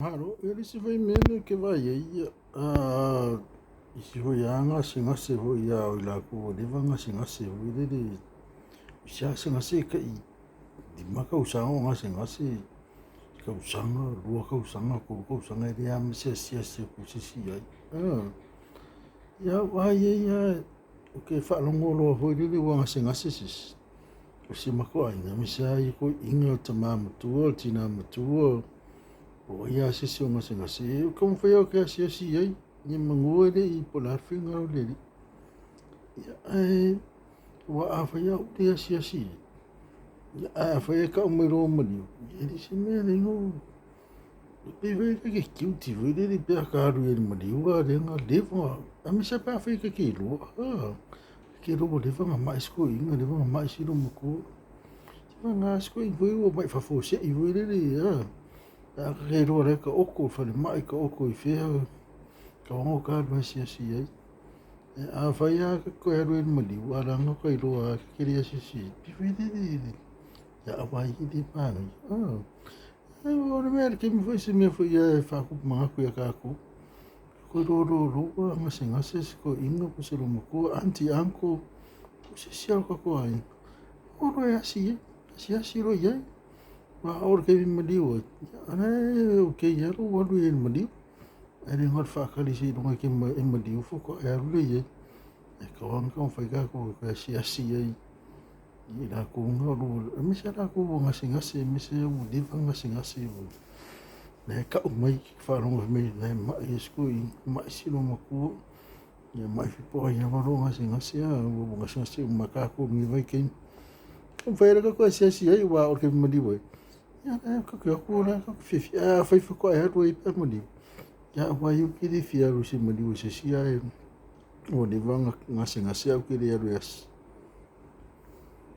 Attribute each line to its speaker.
Speaker 1: Malo, ia le isi foi mea lea ou te vaai ai, ia, isi foi lava gasegase foi a o i latou ua leva ona gasegase foi lele, isi gasegase e tai 5 tausaga o gasegase, tausaga, 2 tausaga, 3 tausaga e leai lava ma se asiasi atu a se isi i ai. Ia, vaai i ai lava, ou te faalogo loa foi lele ua gasegase se isi o si o matou aiga, aemaise lava toeaiina, o tama matua, o tina matua, po o ai lava se isi o gasegase, ou te taumafai lava ou te asiasi i ai, ia manu e le i po o le a le finagalo o le Alii. Ia, ae aua afai lava ou te asiasi i ai, ia, ae afai e tau mai loa ua maliu, ia e leai se mea e ala ai ona ou... E pei foi ta te guilty foi lele pe a ta alu i ai i le maliu a o lea na leva, aemaise lava pe afai ta te iloa, ta te iloa ua leva ona mai si toeaina, leva ona mai si loomatua. Seiavagana si toeaina foi ua mai faafuasei foi lele, pe a ta te iloa o la e taoto i le falemai, taoto i fea, tatau lava ona ota alu e asiasi i ai. Ae afai lava ta te toe alu ai i le maliu, a o la e na ota iloa lava ta te le asiasi i ai, pei foi lele ia au lava ia e le manaia. O le mea i le taimi foi o se mea foi e faatupu manatu ia tatou, toe lololo ua gasegase si toeaina po o se loomatua, aunty, uncle, po o se isi lava o tatou aiga, o loa e asi i ai, asiasi loa i ai. Aua a oo i le taimi e maliu ai, o la e okay lava lou alu i ai i le maliu. Ae le na o le faatali seiloga e maliu faatoa e alu lea i ai. E tatau lava ona taumafai tatou e toe asiasi i ai i latou na o lo o, aemaise lava latou ua gasegase, aemaise ua leva ona gasegase, ua la e tau mai, faalogo fai mai la e mai si toeaina, mai si loomatua, ia mai foi po o ai lava o lo o gasegase, ua gasegase uma lava tatou i lenei vaitaimi. Taumafai lava tatou e asiasi i ai, aua a oo i le taimi e maliu ai, ia o la e tatou te o atu o la e tatou te fiafia. Ae afai faatoa e alu ai pe a maliu, ia au lava ia ou te le fia alu i se maliu o se isi ae ua leva ona gasegase ae ou te le alu e asi.